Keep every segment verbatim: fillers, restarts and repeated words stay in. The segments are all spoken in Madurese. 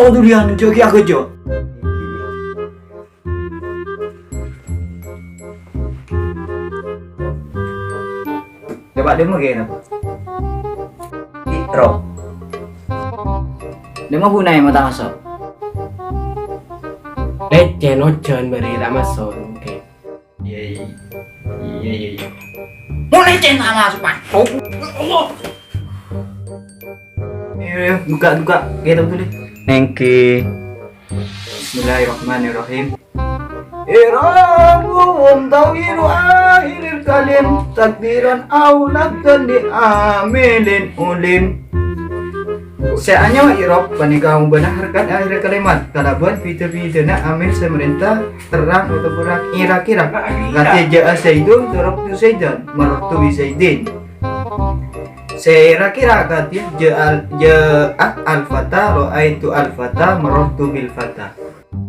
Oh, dulian, jok, ya, jok. Coba demo kayak apa? Ikro. Demo gunai mau tamasuk. Lecen ojan bari tamasuk. Oke. Iya, iya. Iya, iya, iya. Mau lecen tamasuk, Pak. Oh, Allah. Iya, iya, buka, buka. Kayak apa tuh, deh? Nengki. Bismillahirrahmanirrahim. I'rabu tagyiru akhiril kalim takdiran aw lafdzan li amilin ulim. Sè anyama i'rab panèka obâna harkat akhir kalimat kalabân bhidhâ-bhidhâna amil sè marènta terrang otabâ kira-kira. Kadhi ja'a Zaidun, darabtu Zaidan, marartu bi Zaidin. Sè kira-kira kadhi ja'a, ja'at al-fata, ra'aitu al-fata, marartu bil fata.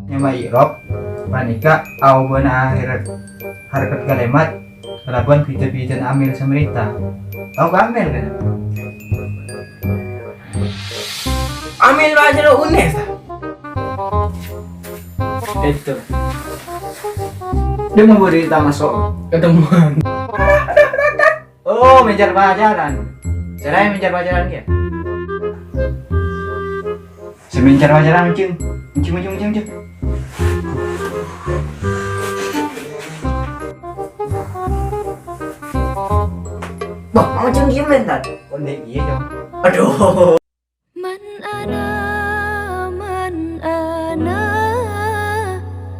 Nyama i'rab panèka aobâna akhir harkat kalimat kalabân bhidhâ-bhidhâna amil sè marènta. Tao ka amil, kan? Amil bâjârâ unèsa. Itu. Dia mau beri tamasuk. Ketemuan. Oh, mèncèr pajhârân. Sè laèn mèncèr pajhârân, yâ? Sè mèncèr pajhârân, mancèng. Mancèng, mancèng, mancèng, mancèng. Bâh, mancèng ghi' mènta. Oh, iyâ, Cong. Aduh.